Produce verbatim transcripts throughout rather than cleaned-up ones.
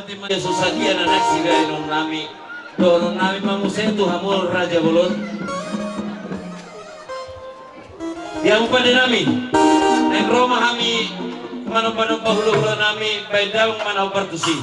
Terima kasih sadia na naeng sibahenon nami. Dohonon nami ma muse tu hamu raja bolon. Di hamu pande nami. Naeng ro ma hami manomba-nomba hula-hula nami baen damang ma na hombar tusi.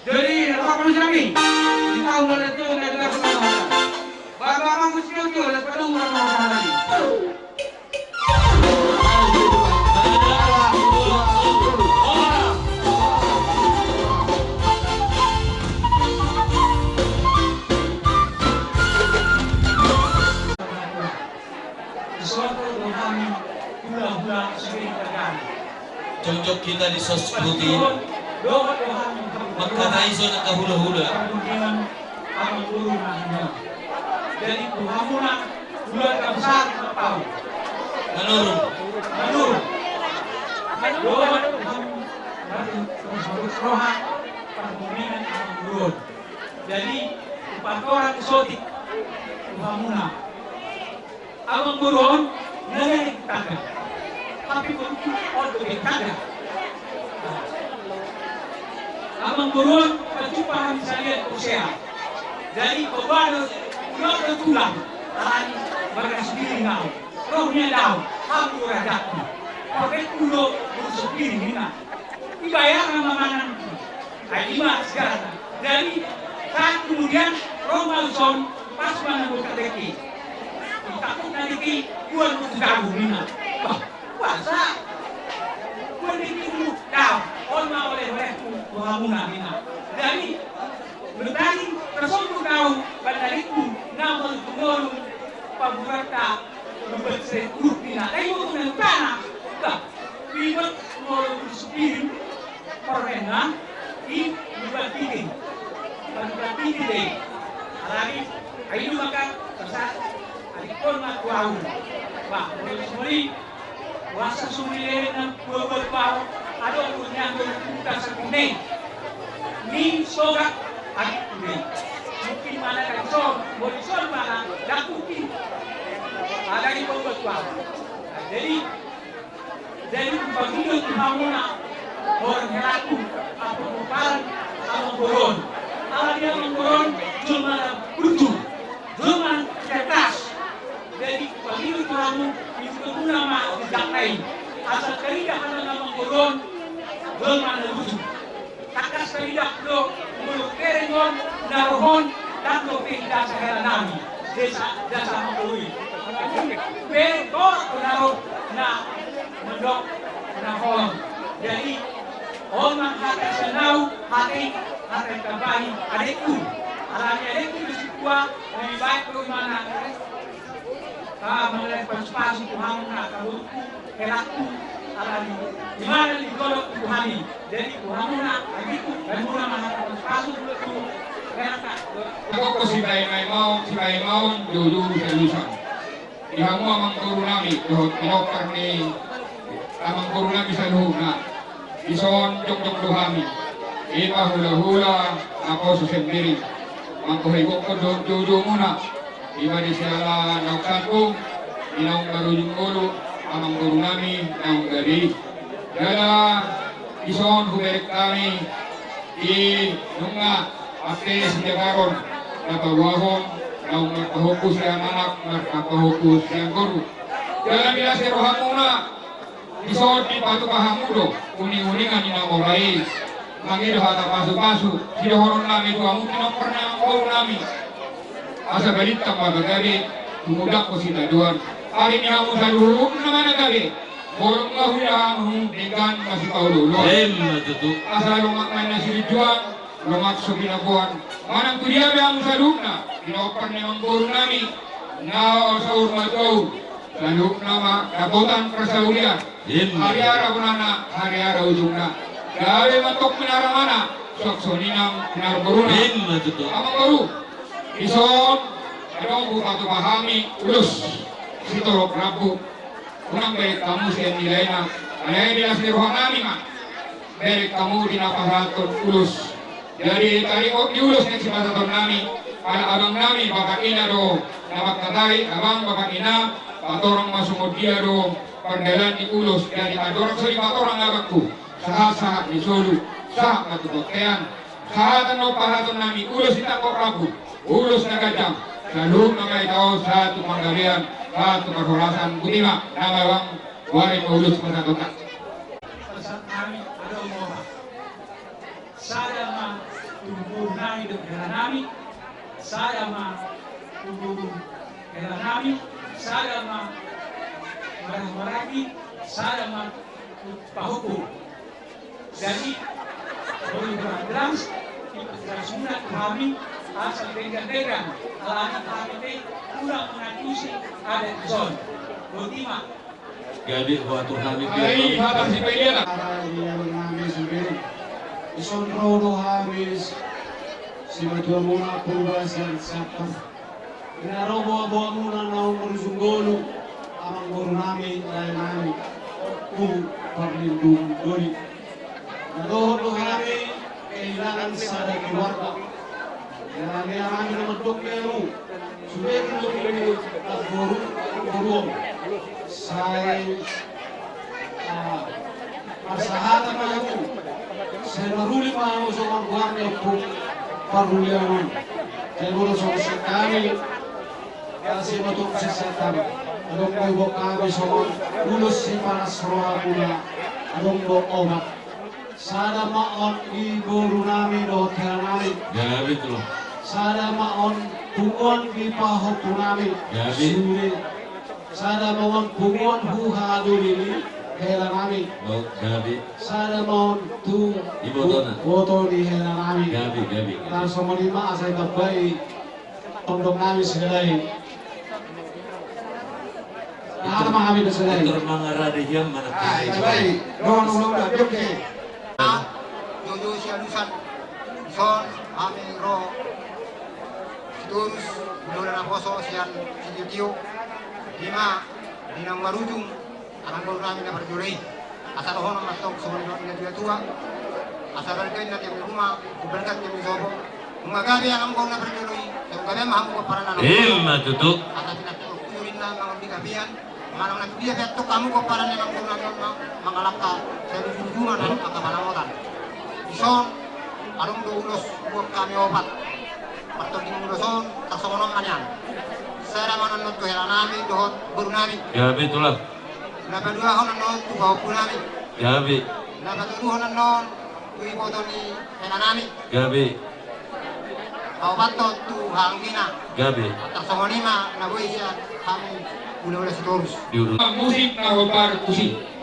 Jadi, apa maksud kami? Di tahun dua ribu dua puluh, kita sudah. Bapak, Bapak, mesti jujur, dan penuh, Bapak, Bapak, lagi. Jongjong hita di sos putih. Mangkatai so na kahula-hula. Jadi tu hamuna keluarga besar Pau. Manurung. Manurung. Dohot hamu, roha, parmundingan Amangboru on. Jadi, upatorang sotik tu hamuna. Amangboru on, nangani tangga. Tapi on dope tangga. Amangboru on, pajumpa hami salian Hosea. Jadi, pabado, ulang do tulang. Alani. Marga Sembiring au, ro nian au, au do raja. Pakai kulo, kulo Sembiring ninna. Dibayar nama manang. Ai ima sekarang. Jadi saat kemudian ro ma dison, pas manang buka deki. Takut nanti ki, gua lu jago ninna. Wah, puasa. Gua deki dulu. Kau, on ma oleh-olehku, tu hamuna ninna. Jadi Bertani tersungkur kau, bandariku, nama tungol, paburata, berbagai huruf bina, dari waktu dan tanah, bah, ribet, mau supir, permena, di, berbuat bikin, berbuat bikin deh, alami, ayo maka, tersa, adik pun mah, wah, wah, mulai, mulai, Wasa sumilena buat-buat pau, adong pun nyanggo buka sakune. Ni soga, agi kune. Mungkin mana dari sol, boli sol mana, dakuti. Ada di buat-buat pau. Nah, jadi, jadi pembangunan di hamuna, orang helaku, apa bukan, apa boron. Ala dia mengkoron, cuma butuh. Dongan kertas. Jadi, palilu tu hamu, ihuthon muna ma jejak na i. Asa tarida hata na mangolu on, dongan na lucu. Tangkas tarida do, molo kereng on, na rohon, dan dope dasa hela nami. Desa, dasa mangolu i. Be, kor, na roh, na, mendok, na hon. Jadi, on ma hata sian au, hata i, hata i tambahi, adekku. Alani adekku di situa, Lebih baik lu mana? Ah, mengenai pasu-pasu tu hamu na, kaburku, helakku, alani. Di mana di golok tu hami? Jadi tu hamu na, agiku, dan muna mana pasu-pasu tu helakka. Aku ko si bae mai mau, si bae mau, joujou salusan. Di hamu amangboru nami, dohot pinompar ni amangboru nami saluhutna. Dison jongjong do hami. I ma hulahula naposo sendiri. Mangkohahon do joujou muna. I ma di siala naung sangkung, i naung marujung ngolu, amangboru nami naung gabe i. Jala dison huberek hami di nunga ate sijagaron na paboahon naung marpahompu sian anak, marpahompu sian boru. Jala di las ni rohamuna, dison dipatupa hamu do uning-uningan ni na mora i. Mangido hata pasu-pasu, sidohonon nami tu hamu pinompar ni amangboru nami. Asa balintang ma pagabe, tumundalhon sitadoan. Ari ni hamu saluhutna ma na gabe. Bolon ma huida hamu denggan masipaolo-oloan. Emma tutu. Asa lomak ma na silinjuan, lomak so pinaboan. Manang tu dia be hamu saluhutna, pinompar ni amangboru nami, na saur matua. Saluhutna ma dapotan parsaulian. Emma. Hariara bonana, hariara ujungna. Gabe ma tong pinaramaanna, suang songon i nang pinarboruna. Emma tutu. Amangboru, dison adong hupatupa hami ulos sitorop rambu. Unang berek hamu sian nilaina. Alai di las ni roha nami ma berek hamu di na pasahathon ulos. Jadi taringot di ulos na sipasahaton nami, ala abang nami bapak ina do na mangkatai, abang bapak ina, patorang ma songon dia do pardalan ni ulos. Jadi andorang so dipatorang abangku, sahat-sahat ni solu, sahat ma tu bontean. Sahatan do pasahaton nami ulos sitangkok rambu, ulos na ganjang, saluhutna ma i taon sahat tu panggabean, sahat tu parhorasan. Botima, nama abang, boari ma ulos pasahatonna. Pasahat nami adong ma. Sada ma tu boru nami dohot hela nami, sada ma tu boru hela nami, sada ma marhaha maranggi, sada ma tu pahompu. Jadi, boi berjelas, diperjelas muna tu hami, asa denggan-denggan, alani hami pe kurang mengantusi adat dison. Botima. Gabe huatur hami pe. Ai, hata si Peliana. Ai, hata si Peliana. Dison ro do hami, simatua muna Purba sian Siantar. Di na ro boa-boamuna naung marujung ngolu, amangboru nami, raja nami, tu parlindungan doli. Na dohot do hami kehilangan sada keluarga. Jala nian hami na mandok be hamu. Sude do hami boru, boru on. Sai, ah, parsahatan ma hamu. Sai maruli ma hamu songon goar ni ompu parulian on. Sai molo songon sian hami. Asi ma tu sesetamu. Adong do iboan hami songon ulos sipalas roha muna. Adong do opat. Sada ma on di boru nami dohot hela nami. Gabe tulang. Sada ma on punguan di pahompu nami. Gabe. Sude. Sada ma on punguan huhadoli ni hela nami. Gabe. Sada ma on tu ibotona. Iboto ni hela nami. Gabe, gabe, gabe. Tarsongon i ma asa ditambai tondong nami sidalai. Aha ma hami do sidalai. Tor mangarade hian mana. Ah, sidalai. Dohon ulang-ulang, oke. Jojo sialusan. Dison hami ro Sitorus, mula naposo sian sitiotio. Ima di na marujung. Amangboru nami na parjolo i. Asa dohonon ma tong songon na tua-tua. Asa balga inna tiang ni ruma, umbalga tiang ni sopo. Nunga gabe amangboru na parjolo i, nunga gabe ma hamu pomparan na. Ima tutu. Asa pinantikhon hujur inna mangalangka pe. Manang na tudia pe antong hamu pomparan ni amangboru nami on mangalangka. Sai ujung-ujungan angka panangotan. Dison adong do ulos buat hami opat. Martonding ulos on tarsongon on ma nian. Sada ma on annon tu hela nami dohot boru nami. Gabe tulang. Na paduahon annon tu pahompu nami. Gabe. Na patoluhon annon tu iboto ni hela nami. Gabe. Paopathon tu hahaanggina. Gabe. Tarsongon i ma na boi sian hami hulahula Sitorus. Diurut. Musik na hombar tusi.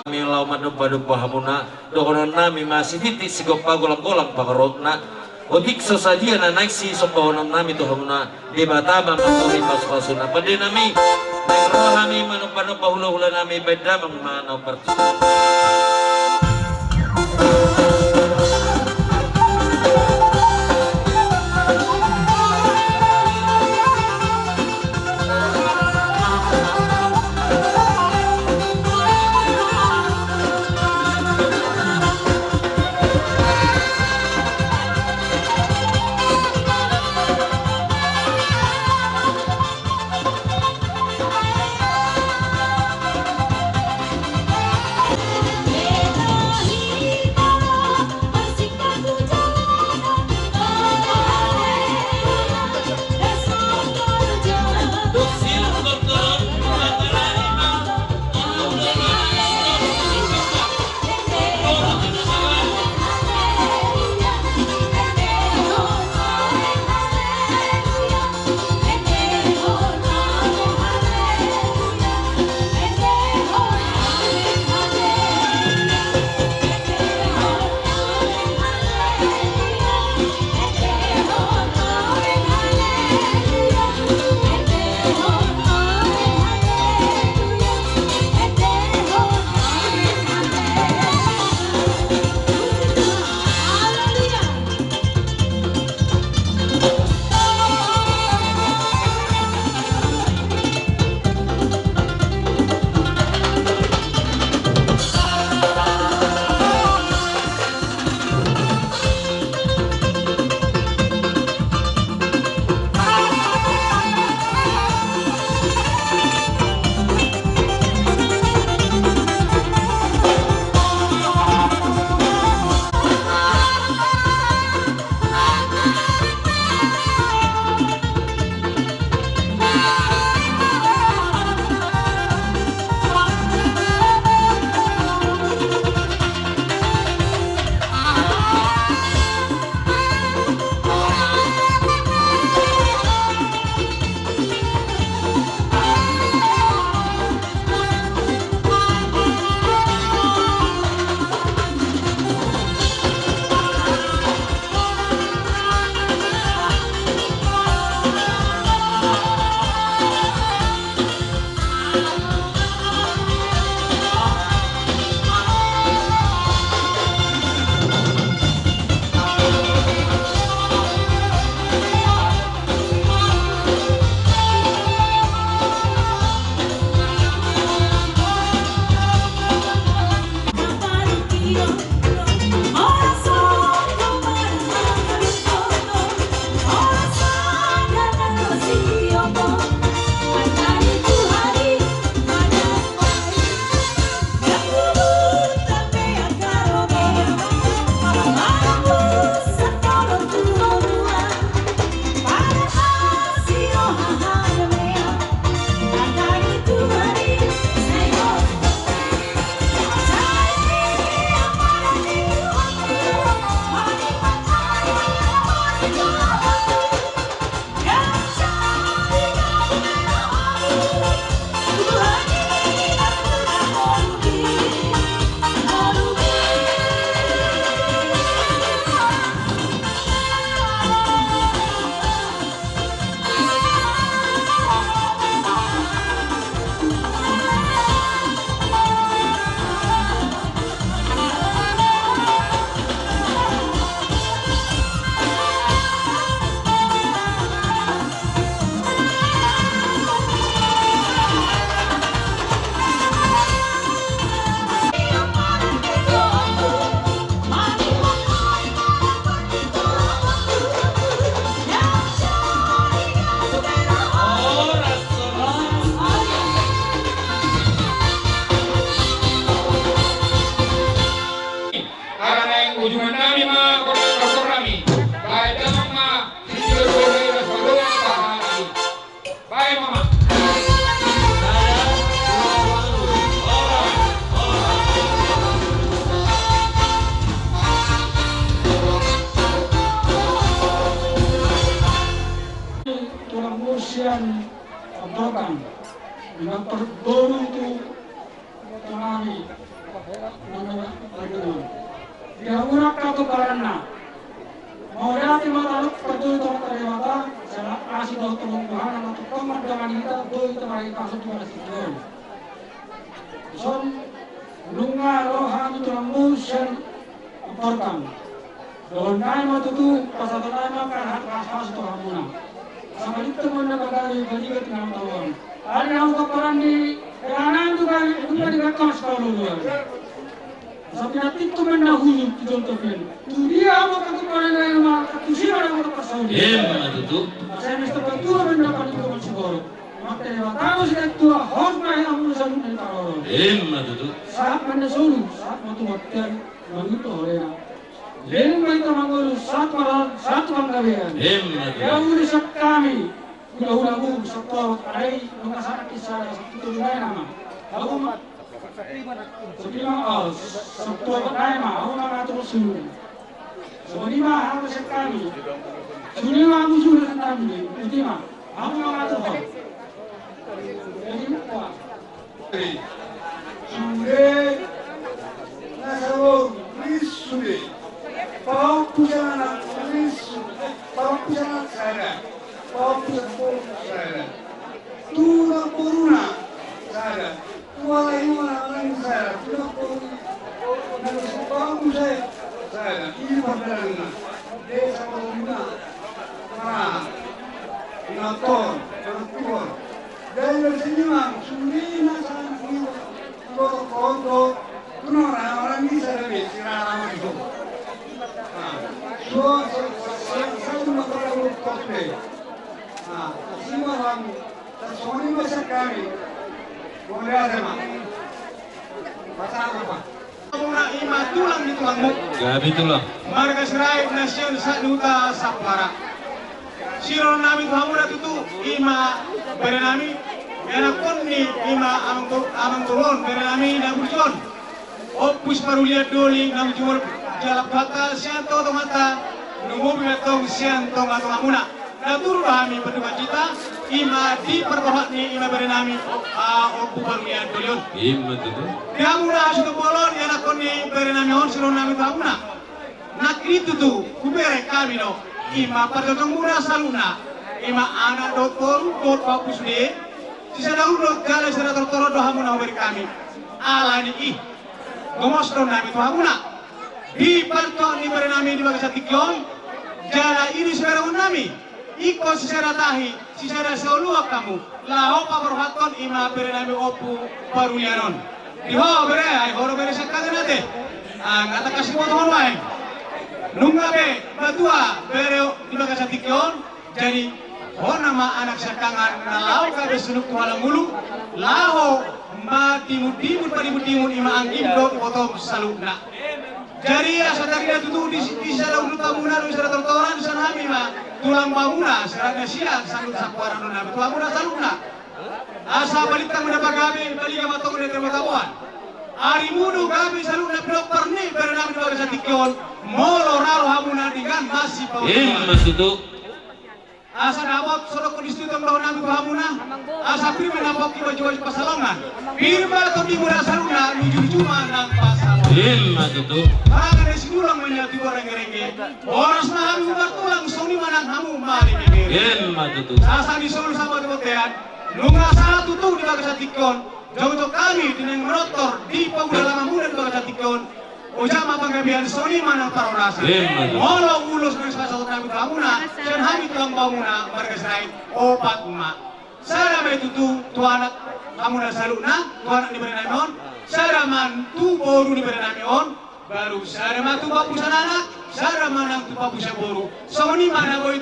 Hami laho mandomba-domba hamuna, dohonon nami ma sititi sigompa, golang-golang pangarahutna. Otik so sadia na naeng sisombahononnami tu hamuna, Debata ma mangohi pasupasuna. Pande nami, naeng ro hami manombanomba hulahula nami, baen damang ma na hombar tu Ujungan nami ma, koordinator nami. Baen damang ma. Bae mama. Tulang Musian Pantokan, dengan terboru itu. Di hamu angka tombaranna, Mauliate ma tahe parjolo tu Amanta Debata, siala asi dohot tongtong Tuhan, na tongtong mandongani hita, boi hita marhahipason tu bagas tingki on. Dison, nunga ro hami tu hamuna sian Amportam. Dohonon nami ma tutu, pasahaton nami ma angka hahipason tu hamuna. Asa balintang ma na pagabe, baligat na mata on. Ari na hupaparan ni, kelanan tu kami, itu kan dengan kos kalau luar. Asa pinantikhon ma na hujur tu jolma pe. Tu dia ma patumparana ma, tu si ma na patumparana. Emma tutu. Asa mesta patua ma na patumparana sigoro. Maka Debata ma sian tua, horas ma i hamuna saluhutna ni parorot. Emma tutu. Sahat ma na solu, sahat ma tu bontean, mangido holena. Leleng ma hita mangolu, sahat ma, sahat ma panggabean. Emma tutu. Ia uli sian hami. Hulahula, satua, ai, nunga sahat i sada, satua nai nama. Au ma, satua, oh, satua nai ma, au ma mangatur sulu. Songon i ma hata sian hami. Songon i ma musuhna sian hami, songon i ma. Au ma mangatur ho. Jadi, wah. Sude na saboru, ris sude. Pahompu sian anak, ris sude. Pahompu sian anak sada. Pahompu sian boru sada. Tu namboruna sada. Tu halak i ma na manang sada. Tu namboru. Na so pahompu sada. Sada. I ma pardalanan. Desa pahompu na. Nah. Ingaton. Ingaton. Jadi, dari sini, Mang, suri na sana, suri. Iboto kondo, tu na orang-orang bisa lebih, sira lama itu. Nah, so, so, so, so, so, cuma kalau kopi. Nah, semua orang, semua ini masa kami. Boleh ada, Mang. Masa apa? Muna i ma tulang ni tulangmu. Gabe tulang. Marga Sirait na sian sahat ni huta Sampara. Sidohonon nami tu hamuna tutu, i ma bere nami, ianakhon ni, i ma amang to-, amang tolu on, bere nami na burju on. Ompu Siparulian Doli na burju on, jala pata sian tonga-tonganta, lumobi ma tong sian tonga-tongamuna. Na turut hami berduka cita, i ma di parborhat ni, i ma bere nami, ah, Ompu Parulian Doli on. I ma tutu. Di hamuna hasuhuton bolon, ianakhon ni bere nami on, sidohonon nami tu hamuna. Nangkin tutu, hubereng hami do, i ma parjongjonganmuna saluhutna, i ma anak dohot boru, dohot pahompu sude, sisada ulu do jala sisada tortor do hamuna hubereng hami. Alani i, gomos do nami tu hamuna. Di partuaon ni bere nami di bagasan tingki on, jala i do siberengon nami. Ingkon sisada tahi, sisada sioloan hamu, laho paborhathon i ma bere nami Ompu Parulian on. Di ho bere, ai ho do bere siangkangan ate. Ah, nga tangkas diboto ho nuaeng. Nunga be matua bere di bagasan tingki on, jadi ho nama anak siangkangan na laho gabe sunduk tu halangulu, laho madimut-dimut, madimut-dimut i ma anggim dohot ibotom saluhutna. Jadi asa tarida tutu di, di sada unduk hamuna, di sada tortoran, sian hami ma tulang baoa muna, sada na sian, sada na sapoaran do nami tu hamuna saluhutna. Asa balintang ma na pagabe, baliga ma tong di atas taboan. Arimu do gabe saluhutna pinompar ni bere nami di bagasan tingki on, molo ra ro hamuna dengan masipaon. I ma tutu. Asa dapot so dohonon ni situtu dohonon nami tu hamuna. Asa pir ma na pongki baju-baju pansalongan. Pir ma tondimuna saluhutna, luju-luju ma nang pansalongan. I ma tutu. Harana sidulang ma nian tu rengge-rengge. Horas ma hami umbar tulang, songon i ma nang hamu marengge-rengge. I ma tutu. Sahat ni solu sahat tu bontean. Nunga sahat tutu di bagasan tingki on. Jongjong hami di naeng manortor di pangula lama muna di bagasan tingki on. Ojak ma panggabean, songon i ma nang parhorasan. Emma tutu. Molo ulos nang sipasahaton nami tu hamuna, sian hami tulang baoa muna, marga Sirait, opat ma. Sada ma i tutu tu anak hamuna saluhutna, tu anak ni bere nami on, sada ma tu boru ni bere nami on, baru sada ma tu pahompu sian anak, sada ma nang tu pahompu sian boru. Songon i ma na boi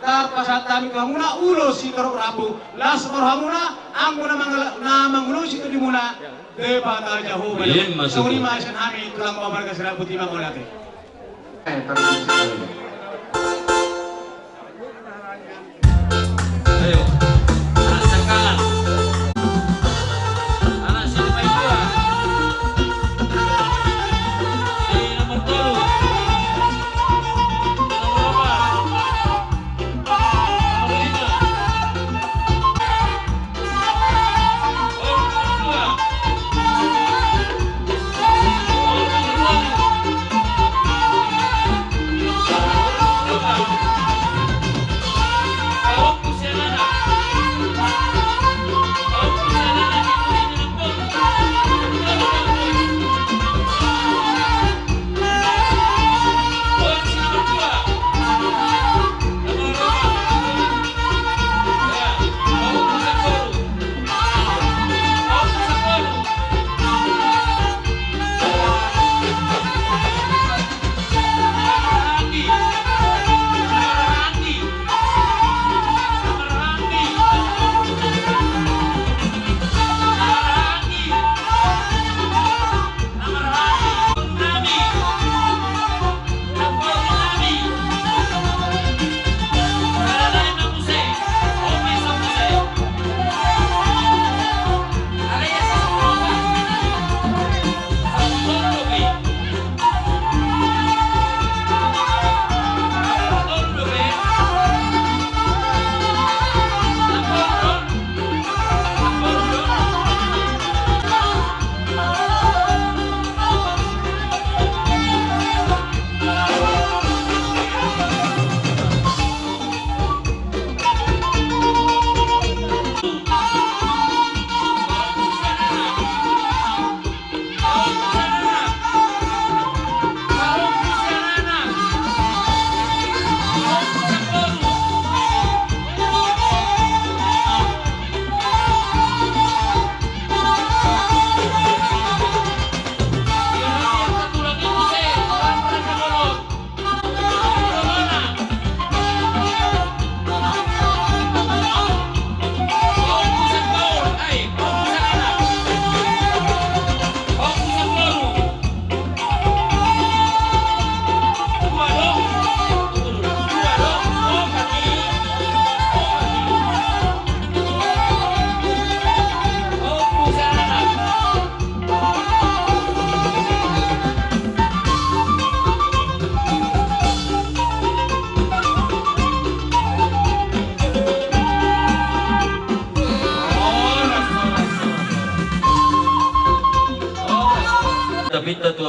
tarpasahat hami tu hamuna ulos sitorop rambu, las ma rohamuna, anggo na mangala-, na mangulosi tondimuna, Debata Jahowa. Emma tutu. Songon i ma sian hami tulang baoa marga Sirait, botima, mauliate. Eh, permisi. Ayo. Anak sakalan. Anak sini main bola. Sini nomor tolu. Nomor empat.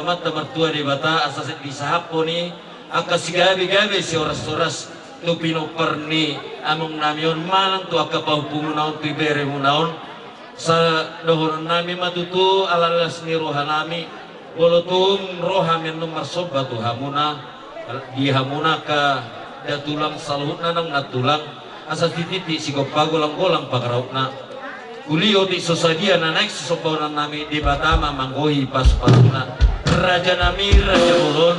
Amanta Martua Debata asa disahaphon i angka sigabe-gabe, sihoras-horas tu pinompar ni amongnami on manang tu angka pahompumuna on, tu iberemuna on. Sai dohononnami ma tutu ala las ni rohanami, molo tung ro hami annon marsomba tu hamuna, di hamuna angka datulang saluhutna nang nantulang, asa tititi sigompa golang-golang pangarahutna. Uli otik so sadia na naeng sisombaonnami, Debata ma manggohi pasu-pasuna. Rajanami raja bolon,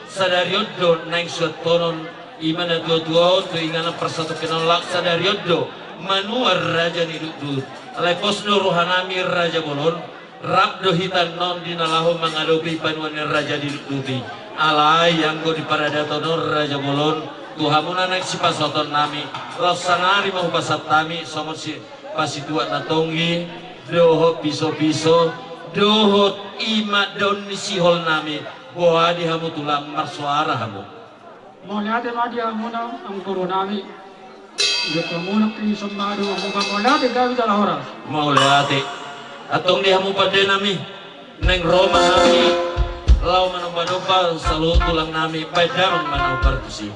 sadari on do naeng suantonon i ma na tua-tua on tu inganan parsatongkinan on, laos sadari on do manuan raja ni dutdut. Alai pos do rohanami raja bolon, rap do hita annon di na laho mangadopi panuan ni raja ni dutdut i. Alai anggo di paradaton on raja bolon, tu hamuna naeng sipasahatonnami, laos sangari ma hupasahat hami songon si pasituak na tonggi, dohot piso-piso, dohot i ma daun ni siholnami. Boha di hamu tulang, marsoara hamu? Mauliate ma di hamuna amangboru nami. Di hamuna tingki sombadu, hamu ma mauliate, gabe jala horas. Mauliate. Antong di hamu pandenami, naeng ro ma hami laho manomba-nomba saluhut tulangnami, baen damang ma na hombar tusi.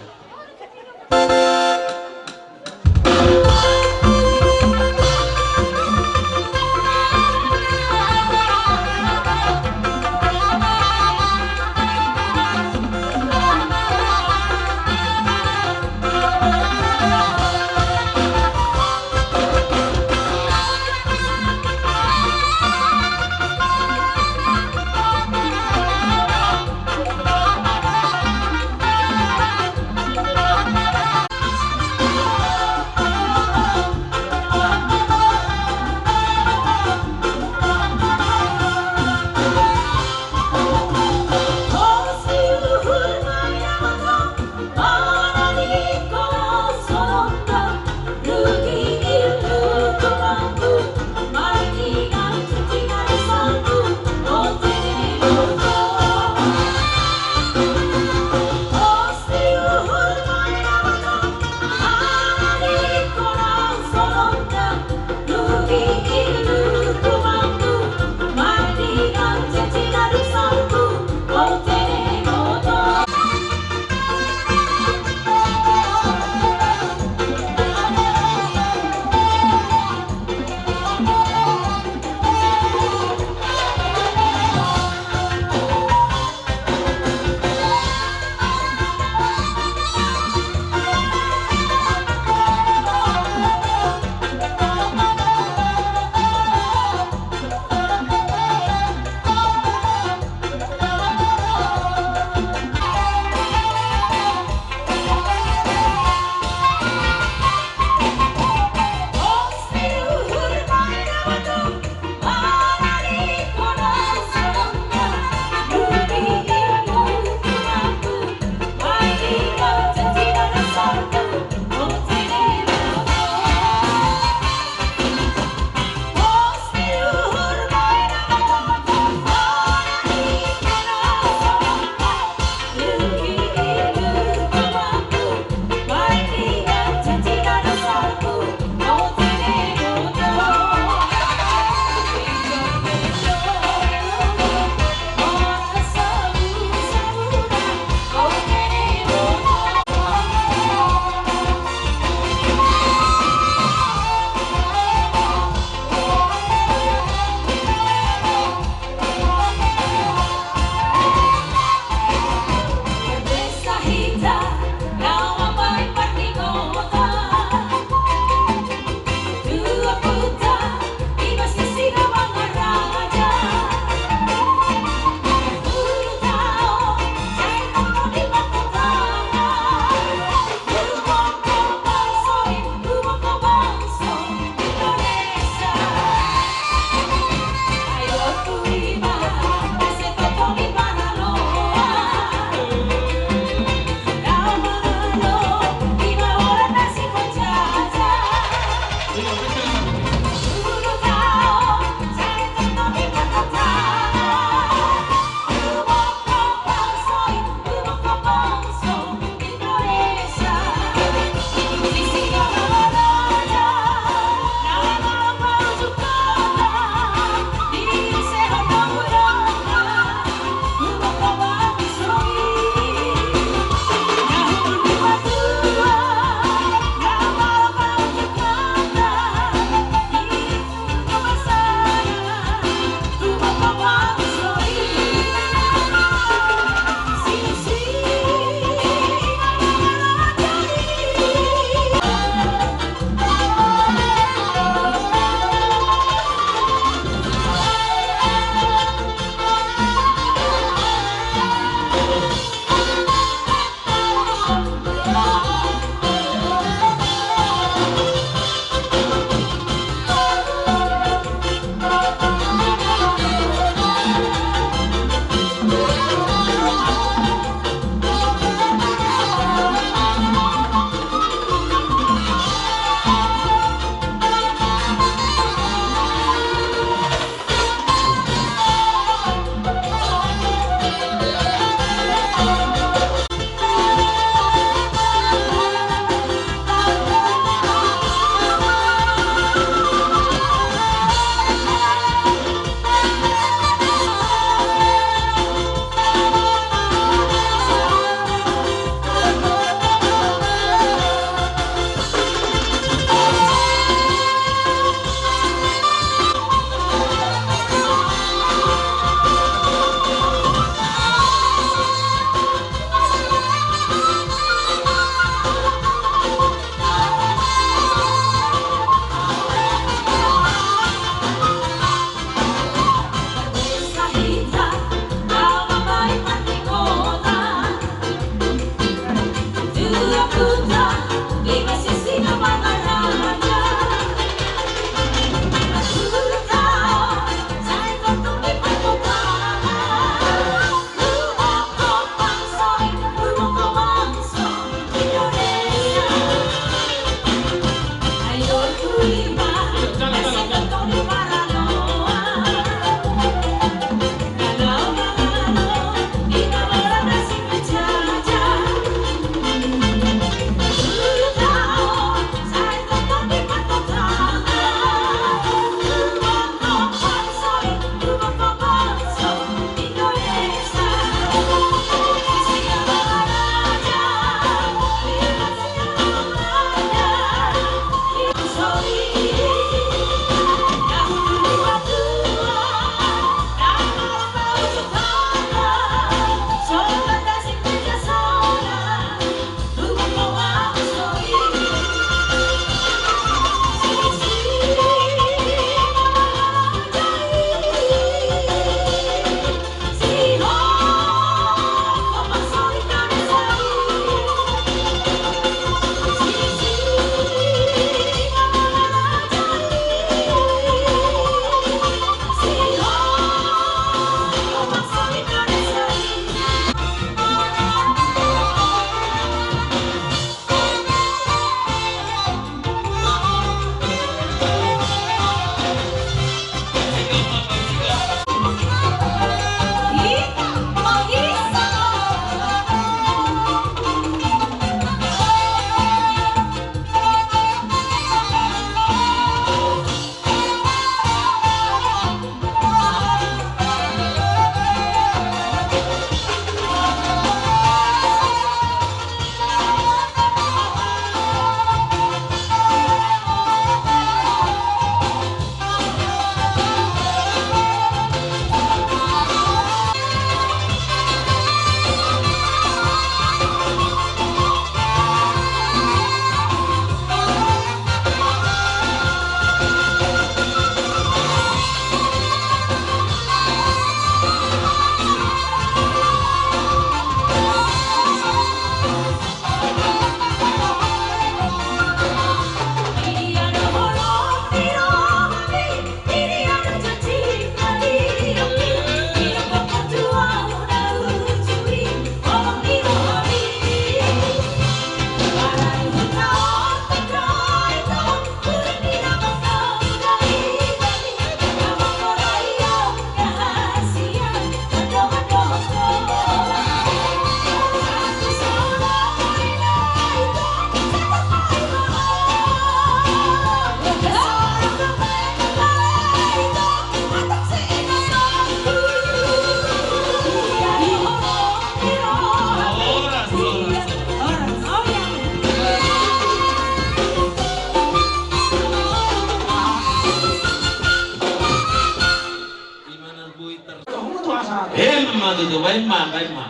Itu, baen ma, baen ma.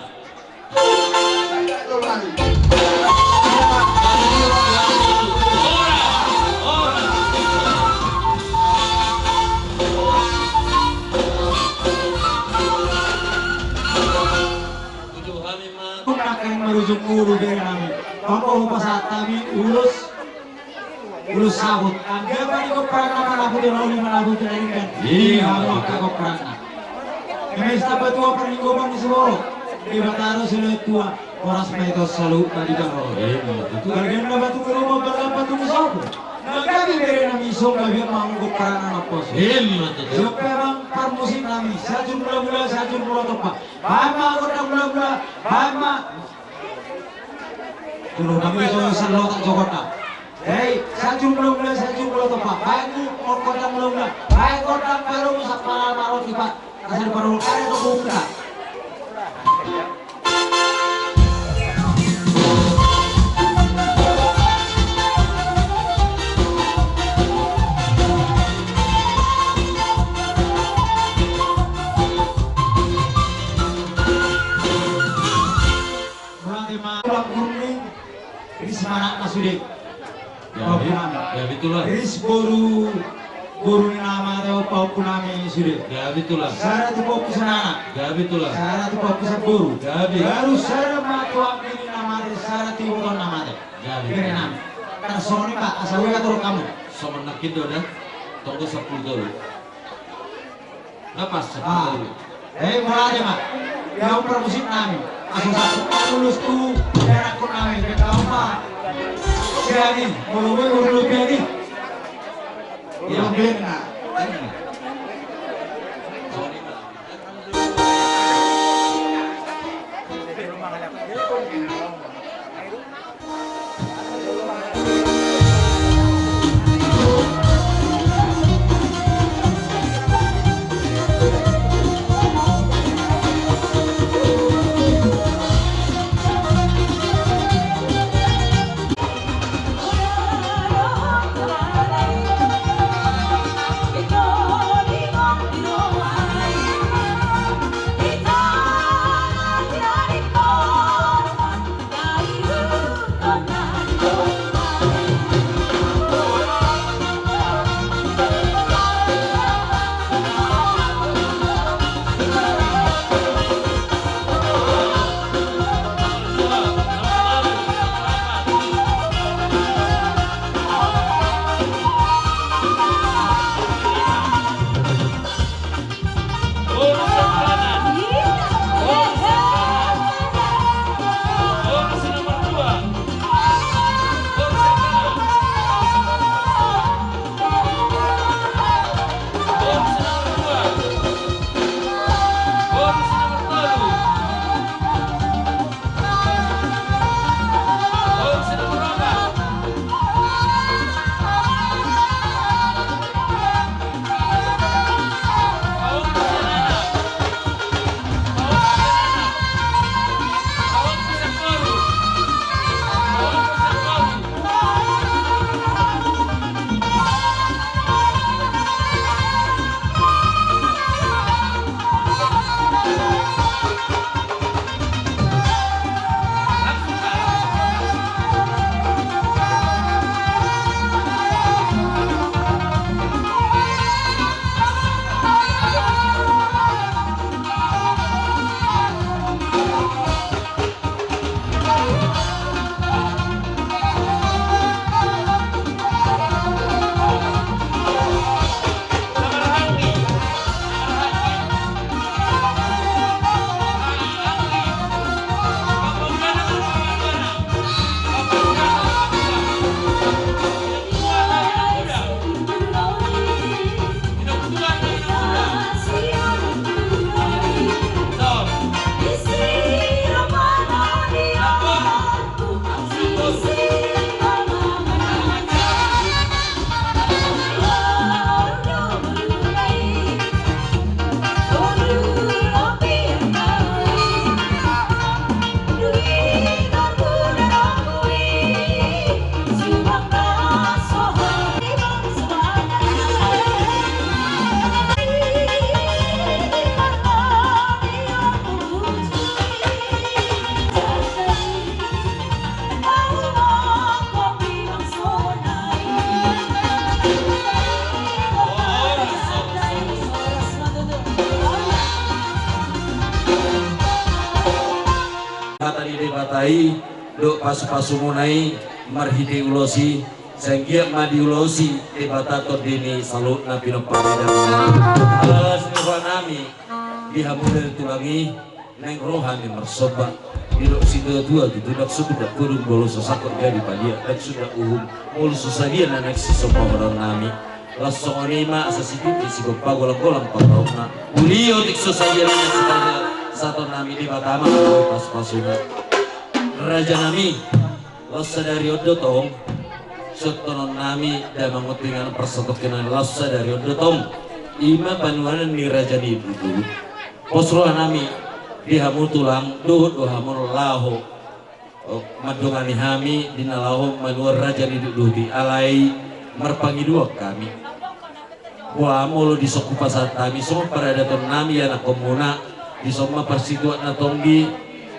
Bukan marujung ulu, bere nami. Pambaru pasahat hami ulos. Ulos sabut, anggiat ma di gomparan na manapu di rauni, manapu di rainggan. Iya. Hamu angka gomparan na. Eme sitamba tua parlinggoman ni siborok, Debata do silehon tua, horas ma i tu saluhutna di baroro. Iya, betul. Marga na batu ni ruma, marga na batu ni sopo. Na gabe bere nami, so gabe ma hamu gomparan na naposo. Iya, betul. Siop pe amang parmusik nami, Sianjur Mulamula, Sianjur Muratompang. Baen ma gondang mulamula, baen ma. Tolu nami jo salotak jo gondang. Hei, Sianjur Mulamula, Sianjur Muratompang. Baen gondang mulamula, baen gondang baru, sampala maroti, Pak. Asal baru kare tu buka. Mauliate ma. Tulang guru ni Ris ma anakna sude. Gabe, pahompu nami. Gabe tulang. Ris boru, boru ni na mate, pahompu nami sude. Gabe tulang. Sada tu pahompu si anak. Gabe tulang. Sada tu pahompu si boru. Gabe. Baru sada ma tu anggi ni na mate, sada tu iboto ni na mate. Gabe. Bere nami. Tarsongon i ma, asa ue atur hamu. Songon nangkin do da. Tonggo sampulu tolu. Lepas. Ah. Eh, mauliate ma. Ia parmusik nami. Asa sampulu tolu ulos tu, ia rakkon nami. Kita apa? Jadi, molo gue urus jadi. Iya. Urus jadi, nah. i dohot pasupasumuna i marhite ulos i, sai anggiat ma diulosi Debata tondi ni saluhut na pinompar ni damang. Ala las ni rohanami di hamu dari tulang i, naeng ro hami marsomba. Didok situatua tutu, ndang sogot dapur molo so sangkot jadi padia, ndang sundat uhum molo so sadia na naeng sisombaononnami. Laos songon i ma asa sititi sigompa, golanggolang pangarahutna. Uli otik so sadia na naeng sitaria, sahatonnami Debata ma na boi pasupasuna. Rajanami, laos sadari on do tong, songon nami damang on tu inganan parsatongkinan, laos sadari on do tong, i ma panuanan ni raja ni duhut. Pos rohanami di hamu tulang, dohot do hamu laho, o, mandongani hami di na laho manuan raja ni duhut i, alai marpangidoan hami. Boha molo dison hupasahat hami songon paradatonnami ianakhonmuna, dison ma parsituak na tonggi,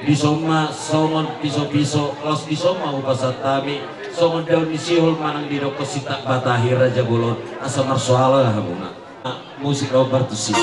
dison ma songon pisopiso, laos dison ma hupasahat hami songon daun ni sihol manang didokkon sintak batahi raja bolon, asa marsoara hamuna. Musik, ombar tusi.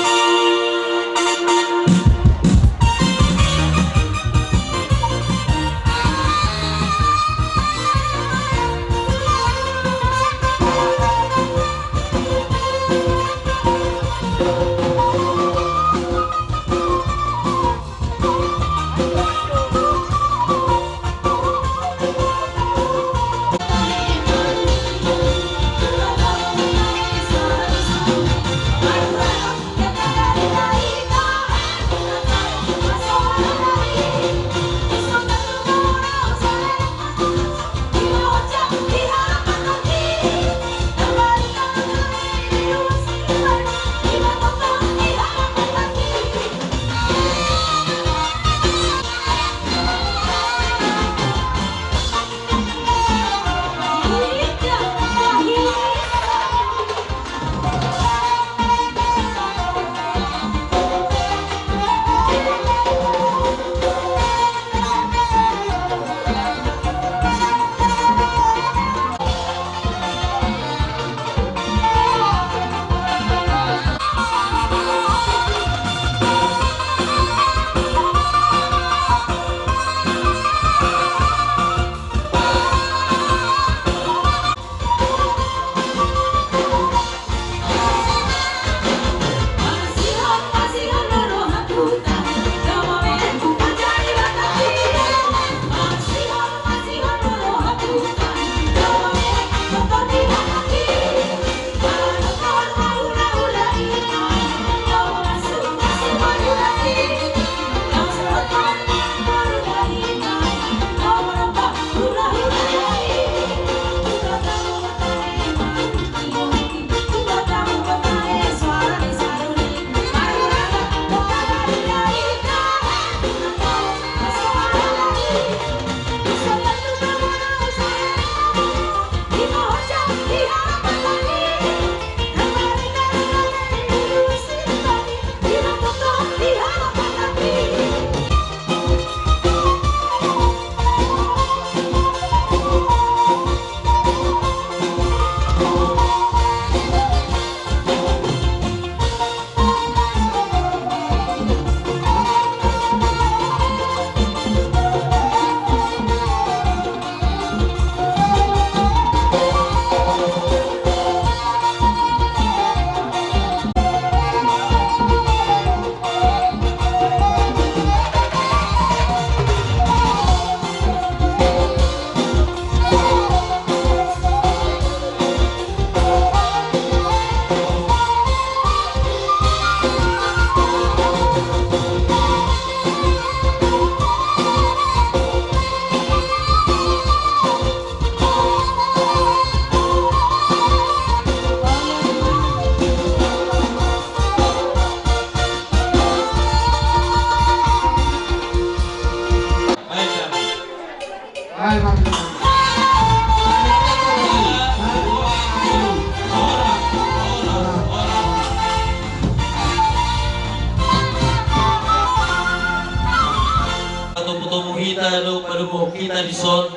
Patomutomu hita do padomuhon hita dison.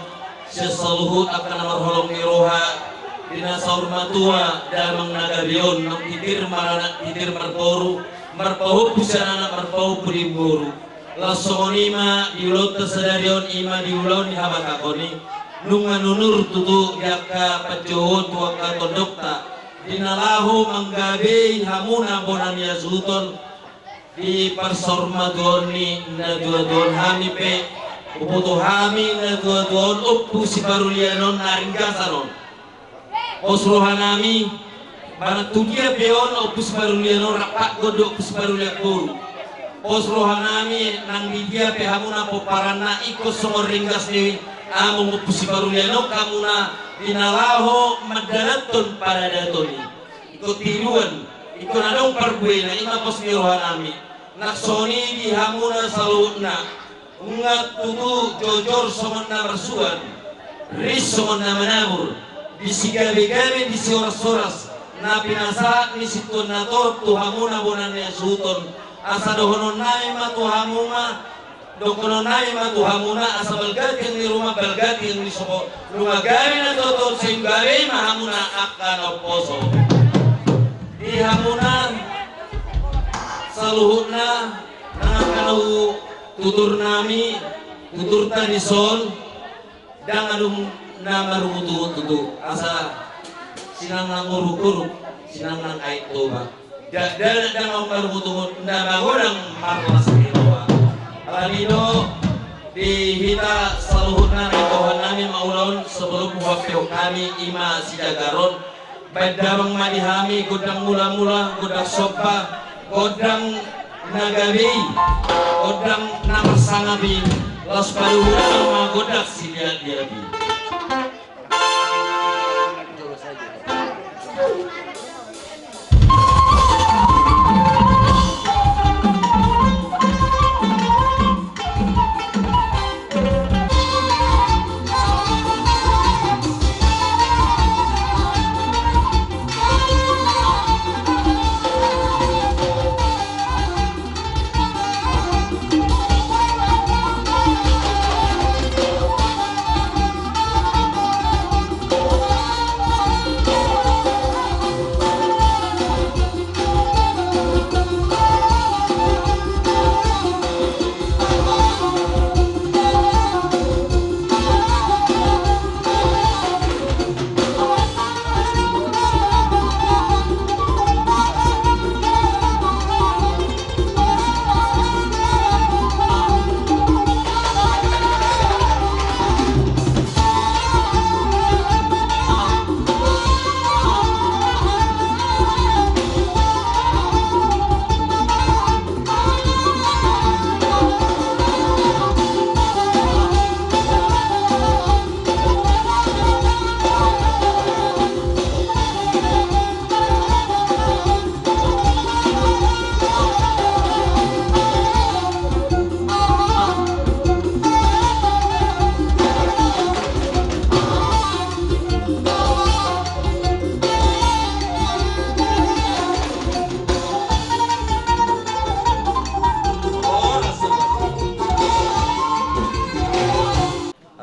Sian saluhut angka na marholong ni roha, di na saur matua damang na gabe on, nang titir maranak titir marboru, marpahompu sian anak marpahompu di boru. Laos songon i ma di ulaonta sadari on, i ma di ulaon ni habatahon i. Nunga nunur tutu di angka panjouon tu angka tondongta di na laho manggabei hamuna bona ni hasuhuton. Di parsaurmatuaon ni natuatua on, hami pe huboto hami natuatua on Ompu Siparulian on na ringgasan on. Pos rohanami, manang tu dia pe on Ompu Siparulian on, rap patgon do Ompu Siparulian boru. Pos rohanami nang di dia pe hamuna pomparanna, ingkon songon ringgas ni among Ompu Siparulian on hamuna di na laho mandalanhon paradaton i. Ingkon tiruan, ingkon adong parbuena, i ma pos ni rohanami. Nang songon i di hamuna saluhutna. Nunga tutu jojor songon na marsuan, ris songon na manabur, di sigabegabe, di siorashoras, na pinasahat ni situan na torop tu hamuna bona ni hasuhuton. Asa dohononnami ma tu hamu ma, dohononnami ma tu hamuna, asa balga tiang ni ruma, balga tiang ni sopo, nunga gabe na toto, sai gabe ma hamuna angka na umposo. Di hamuna saluhutna, nang angka na hututurnami, tuturta dison, ndang adong na marungutungut tutu, asa sinang nang uruk-uruk, sinang nang Aek Toba. Ndang, ndang, ndang adong marungutungut, ndang magodang marlas ni roha. Alani do, di hita saluhutna na ingohannami ma ulaon, sebelum huampe hami i ma sijagar on, baen damang ma di hami gondang mulamula, gondang somba, gondang na gabe i, gondang na marsangap i, laos padomu damang ma gondang siliatliat i.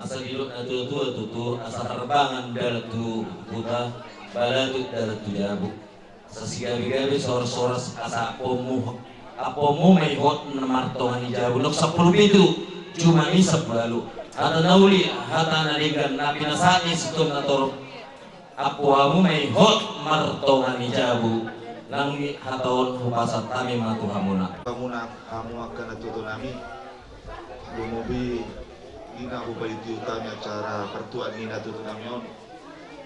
Asa didok natuatua tutu, asa harbangan dalan tu huta, balatut dalan tu jabu. Asa sigabegabe, siorashoras, asa ampuonmu, ampuonmu ma i hot martonga ni jabu. Nang sampulu pitu, jumani sampulu ualu. Hata na uli, hata na denggan, na pinasahat ni situan na torop. Ampuonmu ma i hot martonga ni jabu. Nang i hata on hupasahat hami ma tu hamuna. Hamuna, hamu angka natuatuanami. Lumobi i na hupalintihut hami acara partuaon ni natuatuanami on.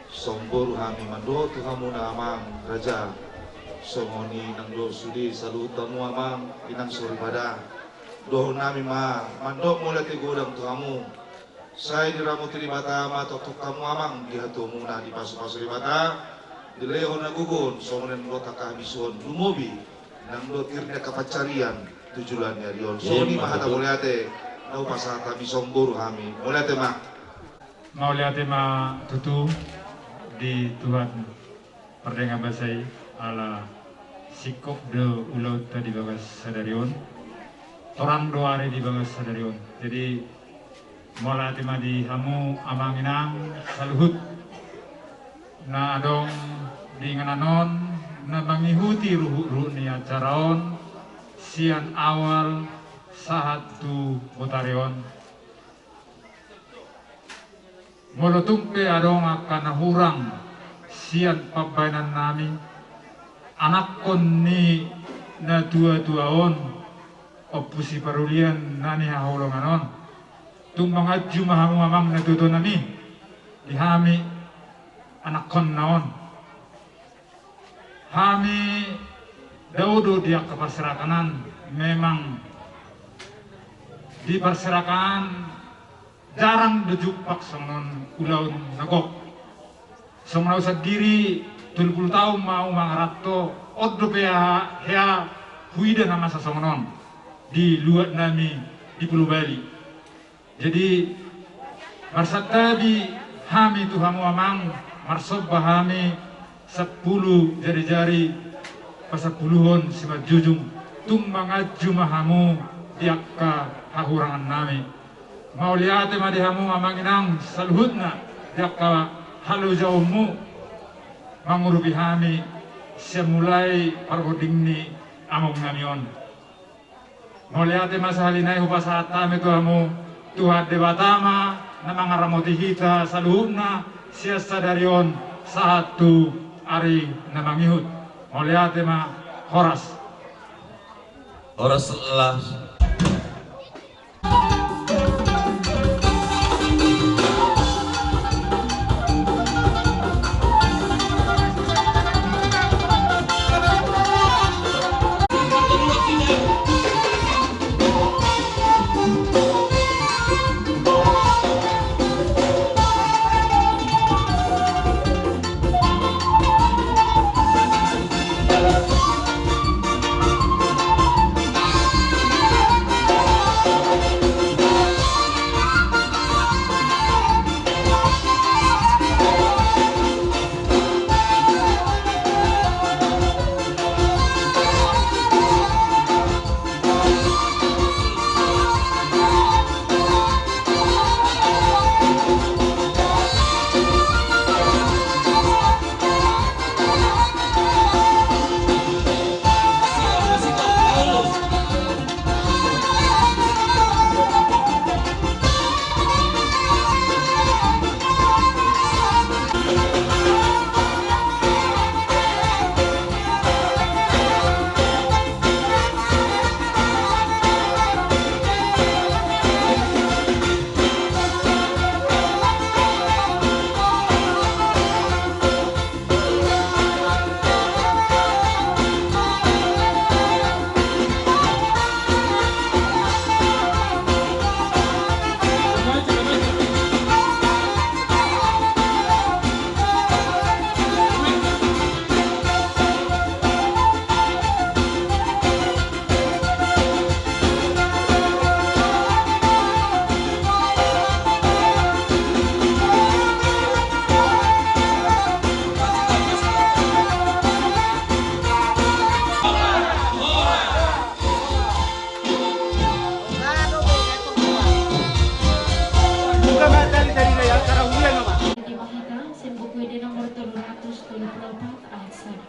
Songon boru hami mandok tu hamuna amang raja. Songon i nang do sude saluhut hamu amang inang soripada. Dohononnami ma mandok mauliate godang tu hamu. Sai diramoti Debata ma tongtong hamu amang di hatuamuna, dipasupasu Debata, dilehon hagogoon songon i nang do angka habisuhon, lumobi nang do tir ni angka pansarian tu joloan ni ari on. Songon i ma hata mauliate na hupasahat hami songon boru hami. Mauliate ma. Mauliate ma tutu di Tuhan pardenggan basa i, ala singkop do ulaonta di bagas sadari on, torang do ari di bagas sadari on. Jadi mauliate ma di hamu amang inang saluhut na adong di inganan on, na mangihuti ruhutruhut ni acara on sian awal sahat tu botari on. Molo tung pe adong angka na hurang sian pambahenan nami, anakkon ni na tua-tua on, Ompu Siparulian na nihaholongan on, tung manganju ma hamu amang na tua-tua nami di hami anakkonna on. Hami dao do di angka parserakan an, memang di parserakan jarang do jumpang songon on ulaon na gok. Songon au sandiri, tolu pulu taon ma au mangaranto, on dope hea huida na masa songon on di luat nami di Pulo Bali. Jadi, marsantabi hami tu hamu amang, marsomba hami sampulu jari-jari pasampuluhon simanjujung, tung manganju ma hamu di angka hahurangan nami. Mauliate ma di hamu amang inang saluhutna di angka halojaonmu mangurupi hami sian mulai parhonding ni among nami on. Mauliate ma sahali nai hupasahat hami tu hamu, Tuhan Debata ma na mangaramoti hita saluhutna sian sadari on sahat tu ari na mangihut. Mauliate ma, horas. Horas las. Di Mahita, Sian Buku Ende nomor tolu ratus tolu pulu opat, ayat sada.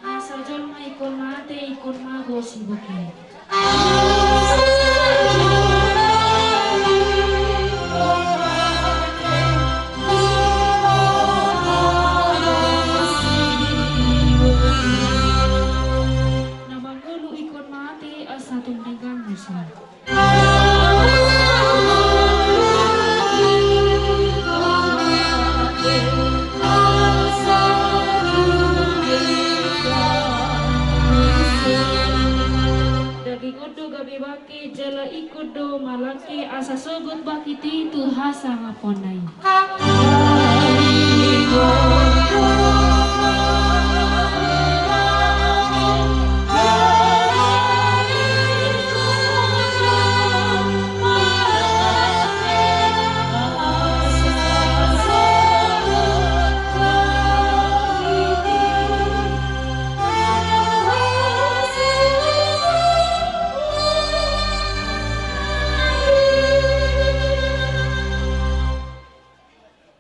Asa jolma ingkon mate, ingkon mago siboke. Na mangolu ingkon mate, asa tung denggan muse. Daging on do gabe bangke jala ingkon do malangke asa sogot bangkit i tu hasangaponna i.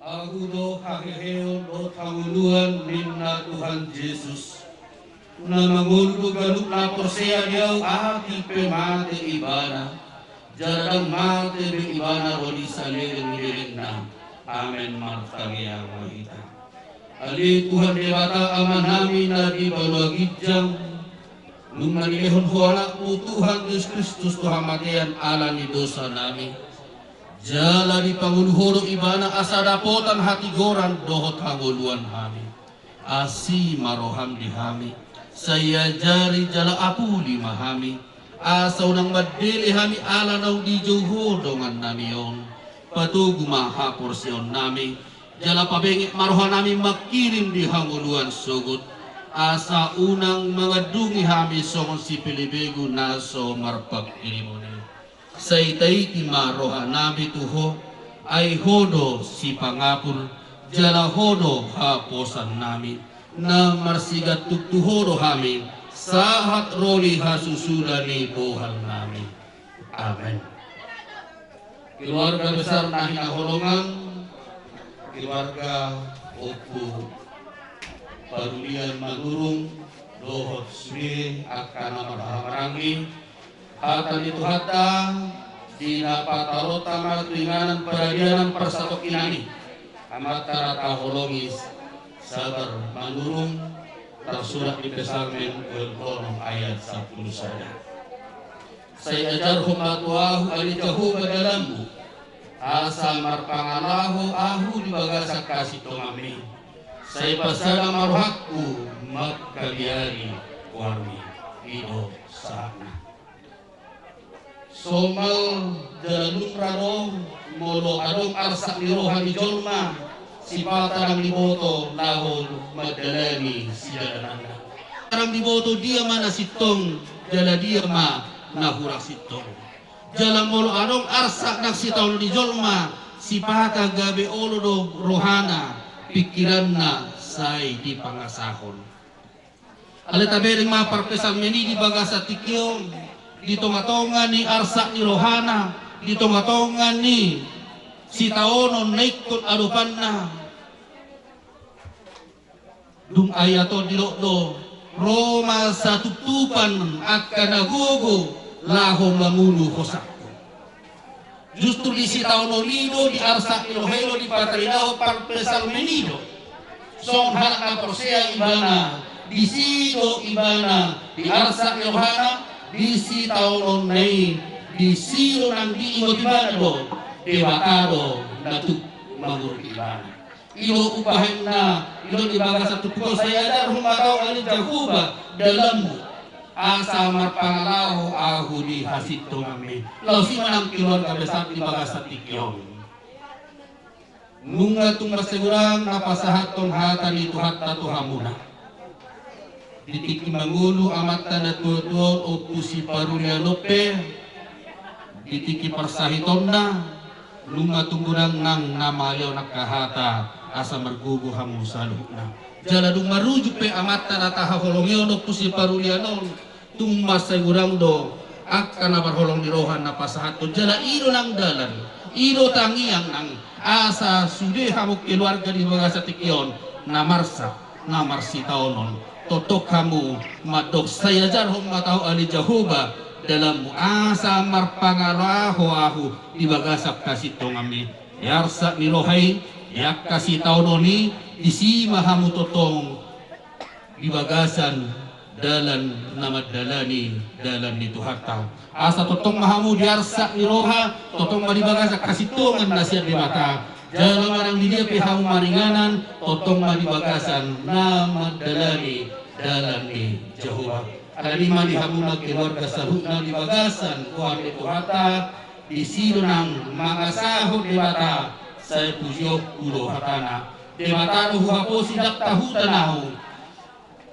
Ahu do haheheon dohot hangoluan Na mangolu do ganup na porsea di Ahu, atik pe mate ibana, jala ndang mate be ibana ro di saleleng ni lelengna. Amen martangiang ma hita. Ale Tuhan Debata Amanami na di banua ginjang, nunga nilehon Ho Anakmu Tuhan Jesus Kristus tu hamatean ala ni dosanami, jala dipangolu Ho do ibana asa dapotan hatigoran dohot hangoluan hami. Asi ma roham di hami, sai ajari jala apuli ma hami, asa unang mandele hami ala naung dijou Ho dongannami on. Patogu ma haporseaonnami, jala pabenget ma rohanami mangkirim di hangoluan sogot, asa unang mangandungi hami songon sipelebegu na so marpangkirimon i. Sai taiti ma rohanami tu Ho, ai Ho do sipangapul, jala Ho do haposannami, na marsigantung tu Ho do hami, sahat ro di hasusuda ni bohalnami. Amen. Keluarga besar na hinaholongan, keluarga Ompu Parulian Manurung, dohot sude angka na marhahamaranggi, hata ni Tuhanta, di na pataronta ma tu inganan paradianan parsatongkinan i, amanta na tahaholongi Sabar Manurung, tarsurat di Psalmen ualu onom ayat sampulu sada. Sai ajarhon ma tu ahu ale Jahowa dalanmu, asa marpangalaho ahu di bagasan hasintonganmi. Sai pasada ma rohangku mangkaliari goarmi. I do sahatna. Somal jala lumrah do molo adong arsak ni roha ni jolma, sipata ndang diboto laho mandalani sidalananna. Ndang diboto dia ma na sintong, jala dia ma na hurang sintong. Jala molo adong arsak ndang sitaonon ni jolma, sipata gabe olo do rohana, pingkiranna sai dipangasahon. Ale tabereng ma parpsalmen i di bagasan tingki on, di tongatonga ni arsak ni rohana, di tongatonga ni sitaonon na ingkon adopanna. Dung ayat on didok do, ro ma satuptupan angka na gogo laho mangunu hosangku. Justru di sitaonon i do, di arsak ni roha i do dipataridahon parpsalmen i do. Songon halak na porsea ibana, disi do ibana, di arsak ni rohana, di sitaononna i, disi do nang diingot ibana do, Debata do na tuk mangurpi ibana. I do umbahenna, i do di bagasan turpuk on, sai ajarhon ma tu ahu ale Jahowa dalanmu, asa marpangalaho ahu di hasintonganmi. Laos i ma nang keluarga besar di bagasan tingki on. Nunga tung mansai godang na pasahathon hata ni Tuhanta tu hamuna. Di tingki mangolu amanta na tuatua on Ompu Siparulian on pe, di tingki parsahitonna, nunga tung godang nang na malehon angka hata asa margogo hamu saluhutna. Jala dung marujuk pe amanta na tahaholongi on Ompu Siparulian on, tung mansai godang do angka na marholong ni roha na pasahathon, jala i do nang dalan, i do tangiang nang, asa sude hamu keluarga di bagasan tingki on na marsak, na marsitaonon. Tongtong hamu mandok, sai ajarhon ma tu ahu ale Jahowa dalanmu, asa marpangalaho ahu di bagasan hasintonganmi. Di arsak ni roha i, di angka sitaonon i, disi ma hamu tongtong di bagasan dalan na mandalani dalan ni Tuhanta. Asa tongtong ma hamu di arsak ni roha, tongtong ma di bagasan hasintongan na sian Debata. Jala manang di dia pe hamu maringanan, tongtong ma di bagasan na mandalani dalan ni Jahowa. Alani i ma di hamuna keluarga saluhutna di bagasan goar ni Tuhanta, disi do nang mangasahon Debata, sai pujionku do hatana. Debata do huhaposi, ndang tahutan ahu.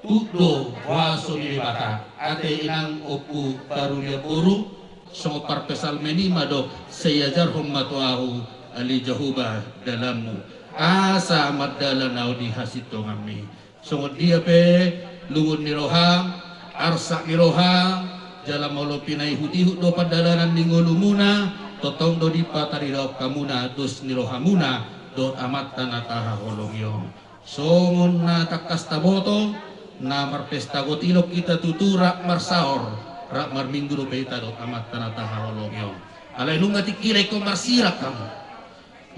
Tuk do huaso ni Debata. Ate inang Ompu Parulian boru, songon parpsalmen i mandok, sai ajarhon ma tu ahu ale Jahowa dalanmu, asa mardalan ahu di hasintonganmi. Songon dia pe lungun ni roha, arsak ni roha, jala molo pinaihutihut do pardalanan ni ngolumuna, tongtong do dipataridahon hamuna dos ni rohamuna dohot Amanta na tahaholongi on. Songon na tangkas taboto, Na marpesta gotilon hita tutu rap marsaor, rap marminggu dope hita dohot Amanta na tahaholongi on. Alai nunga tingkina ingkon marsirang hamu.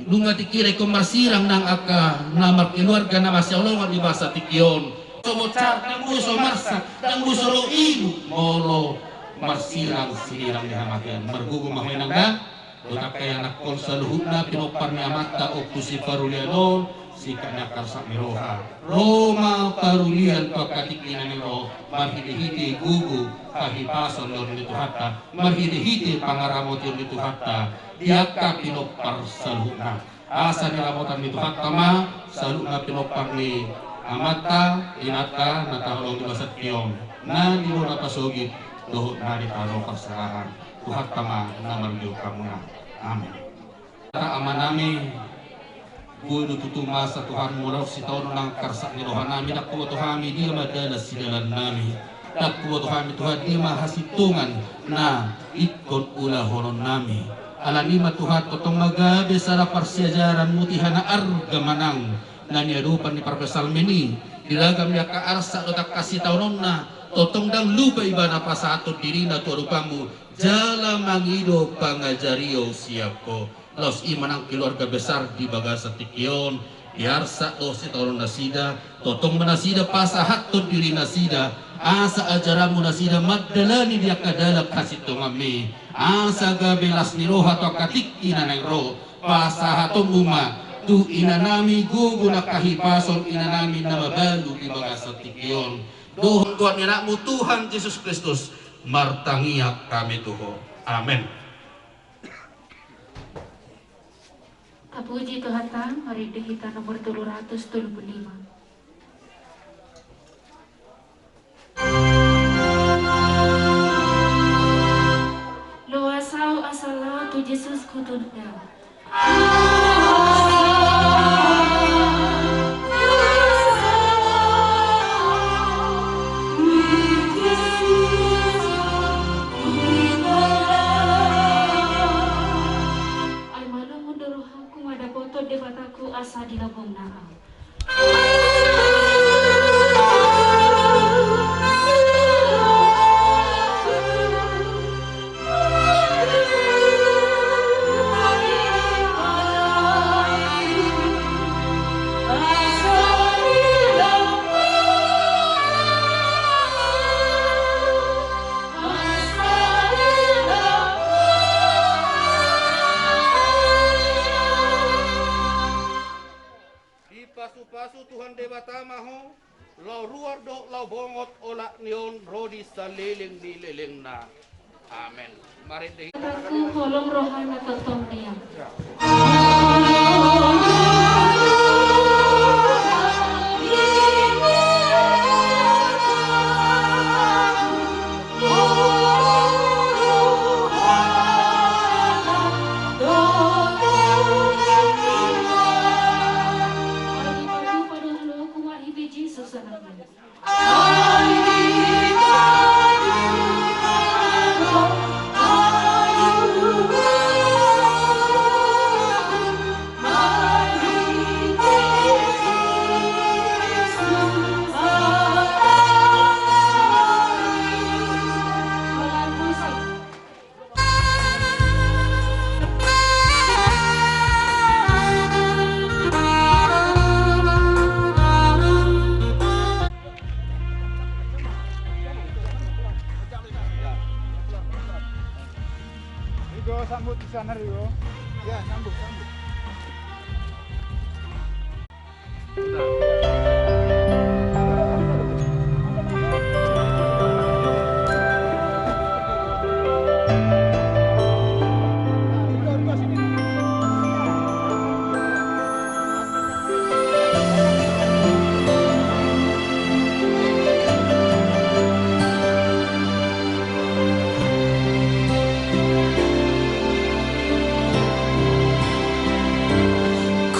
Nunga tingkina ingkon marsirang nang angka na markeluarga na masihaholongan di bagasan tingki on. So boncar, ndang molo so marsak, ndang molo so ro ibu, molo marsirang sinirang ni hamatean. Margogo ma ho inang da. Dohot angka ianakhon saluhutna pinompar ni amanta Ompu Siparulian on, singkat ni angka arsak ni roha. Ro ma parulian tu angka tingki na naeng ro, marhitehite gogo hahipason ni roha ni Tuhanta, marhitehite pangaramotion ni Tuhanta di angka pinompar saluhutna. Asa niramotan ni Tuhanta ma saluhutna pinompar ni amanta, inanta na tahaholongi di bagasan tingki on, na di bona pasogit dohot na di tano parserahan. Tuhanta ma na marlehon hamuna. Amen. Amanami, boi do tutu masa Tuhan molo sitaonon nang angka arsak ni rohanami, ndang huboto hami dia ma dalan sidalannami. Ndang huboto hami Tuhan dia ma hasintongan na ingkon ulahononnami. Alani i ma Tuhan, tongtong ma gabe sada parsiajaran mutiha na arga manang na niadopan ni parpsalmen i di ragam ni angka arsak dohot angka sitaononna, tongtong ndang lupa ibana pasahathon dirina tu adopanmu, jala mangido pangajarion sian ho. Laos i ma nang keluarga besar di bagasan tingki on, di arsak dohot sitaonon nasida, tongtong ma nasida pasahathon diri nasida, asa ajaranmu nasida mandalani di angka dalan hasintonganmi, asa gabe las ni roha tu angka tingki na naeng ro. Pasahatonmu ma tu inanami gogo nang hahipason inanami na mabalu di bagasan tingki on. Dohot goar ni Anakmu Tuhan Jesus Kristus, martangiang hami tu Ho. Amen. Tapuji Tuhanta, marende hita nomor tolu ratus tolu pulu lima. Loas ahu asa laho tu Jesus hutunda. Ai malum do rohangku mandapothon Debataku asa dilambungna ahu. Dipasupasu Tuhan Debata ma ho, laho ruar dohot laho bongot olat ni on ro di saleleng ni lelengna. Amen. Marende hita. Holong rohana tongtong nian. Rigo, sambut di sana, Rigo. Ya, sambut, sambut.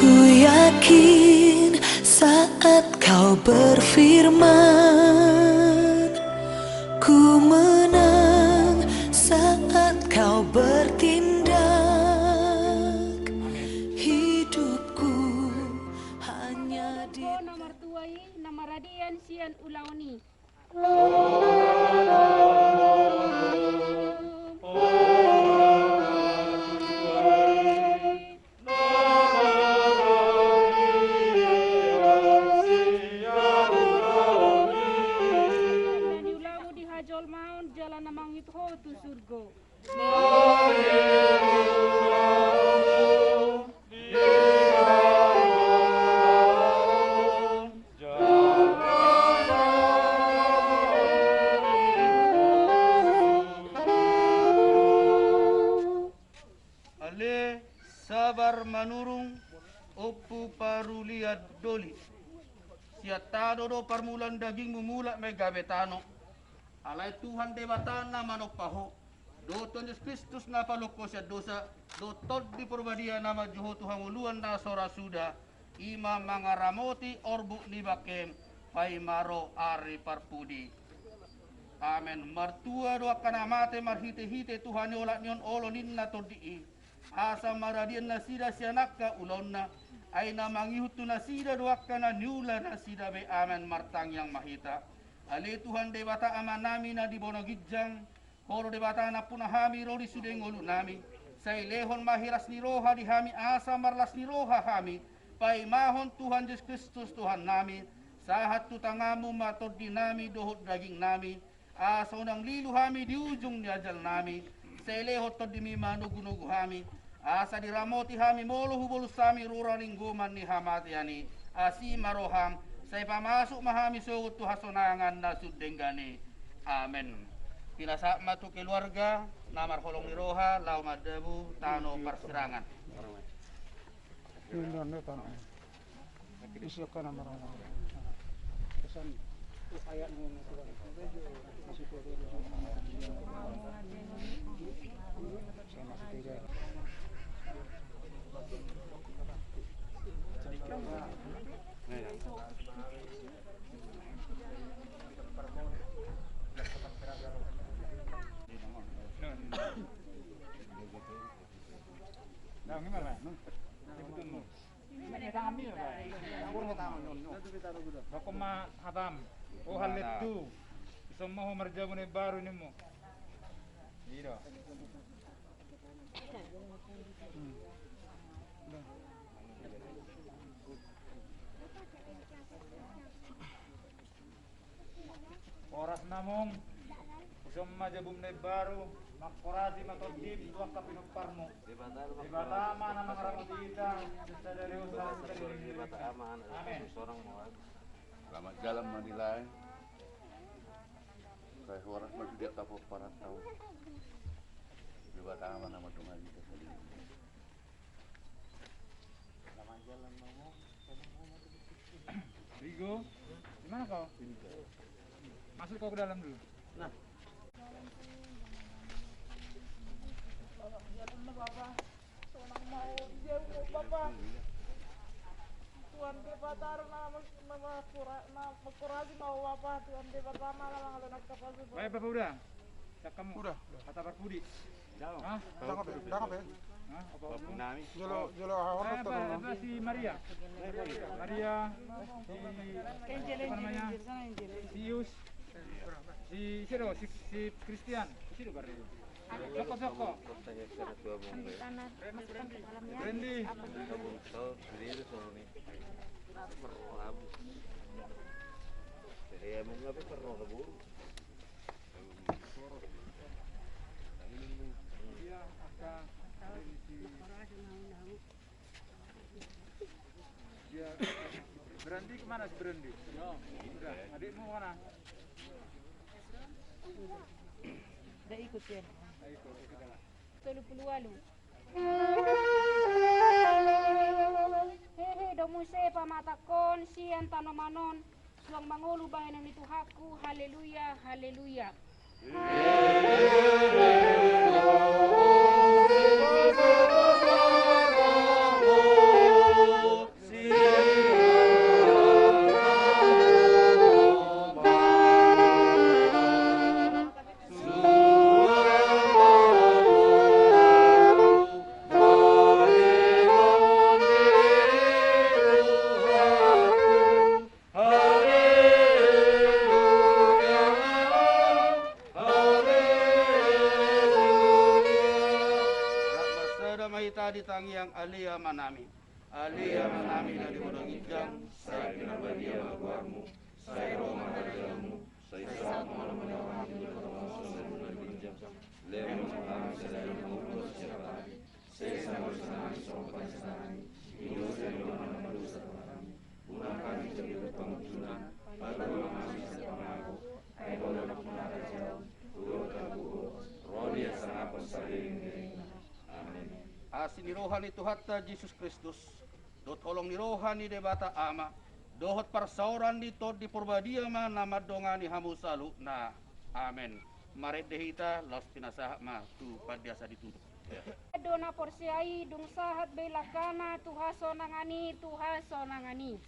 Ku yakin saat Kau berfirman, ku menang saat Kau bertindak. Hidupku hanya di Dian sian ulaon i. Na niulaon di hajolmaon jala na mangihuthon ho tu surgo. Ale sabar manurung, ompu parulian doli. Sian tano do parmulaan dagingmu mulak ma i gabe tano. Alai Tuhan Debata na manompa ho, dohot Tuhan Jesus Kristus na paluahon ho sian dosa, dohot Tondi Parbadia na manjou ho tu hangoluan na so ra suda, i ma mangaramoti orbuk ni bangkem, paima ro ari parpudi. Amen. Martua do angka na mate marhitehite tu haniolak ni on olo ninna Tondi i, asa maradian nasida sian angka ulaonna, ai na mangihut tu nasida do angka na niula nasida be. Amen. Martangiang ma hita. Ale Tuhan Debata Amanami na di banua ginjang, Ho do Debata nampuna hami ro di sude ngolunami. Sai lehon ma hiras ni roha di hami asa marlas ni roha hami paimahon Tuhan Jesus Kristus Tuhannami, sahat tu tanganmu ma tondinami dohot dagingnami, asa unang lilu hami di ujung ni ajalnami. Sai lehon tondimi manogunogu hami, asa diramoti hami molo hubolus hami rura ni goman ni hamatean i. Asi ma roham, sai pamasuk ma hami sogot tu hasonangan na sun denggan i. Amen. Pinasahat ma tu keluarga na marholong ni roha laho mandabu tano parsirangan. Dokon ma hatam. O hallet tu. Ison ma ho marjabu na imbaru nimmu. I do. Horas na mung. Ison ma jabum na imbaru. Manghorasi ma tondim tu angka pinomparmu. Debata ma na mangaramoti hita. Sadari on. Amen. Selamat jalan ma di lae. Sai horas ma sude angka pomparan tau. Debata ma na mandongani hita sadari on. Rigo, di mana kau? Masuk kau ke dalam dulu. Nah. Sonang ma ho di jabu, Bapa. Tuhan Debata na, na, na, na manghorasi ma ho, Bapa. Tuhan Debata ma na mangalehon angka pasupasu. Baik, Bapak, udah. Cak kamu. Udah. Kata parpudi. Hah? Dang apa, dang apa? Hah? Apa? Jolo, jolo, apa, apa, si Maria. Maria, si, siapa namanya? Si Yus. Si, si, si Christian. Si siapa? Soko, soko. Randy. Berandi kemana si Berandi? Udah, adikmu mana? Udah ikut ya. Udah ikut, ikut dah. Tolu pulu ualu. Hehe, do muse pamatangkon sian tanoman on, suang mangolu bahenon ni Tuhanku. Haleluya, haleluya. ma hita di tangiang Ale Amanami. Ale Amanami na di banua ginjang, sai pinarbadia ma goarmu, sai ro ma harajaonmu, sai saut ma lomo ni roham di banua ginjang. Lehon ma tu hami sadari on hangoluan siapari. Sesa ma dosanami songon panesanami di dosa ni angka na mandosa tu hami. Unang hami togihon tu pangunjunan, palua ma hami sian pangago, ai Ho do nampuna harajaon, dohot hagogoon, ro di hasangapon saleleng ni lelengna. Amen. Asi ni roha ni Tuhanta Jesus Kristus, dohot holong ni roha ni Debata Ama, dohot parsaoran ni Tondi Porbadia ma na mandongani hamu saluhutna. Amen. Marende hita, laos pinasahat ma tu pandiasa ni tutu. Ia. Do na porsea i, dung sahat be langkana tu hasonangan i, tu hasonangan i.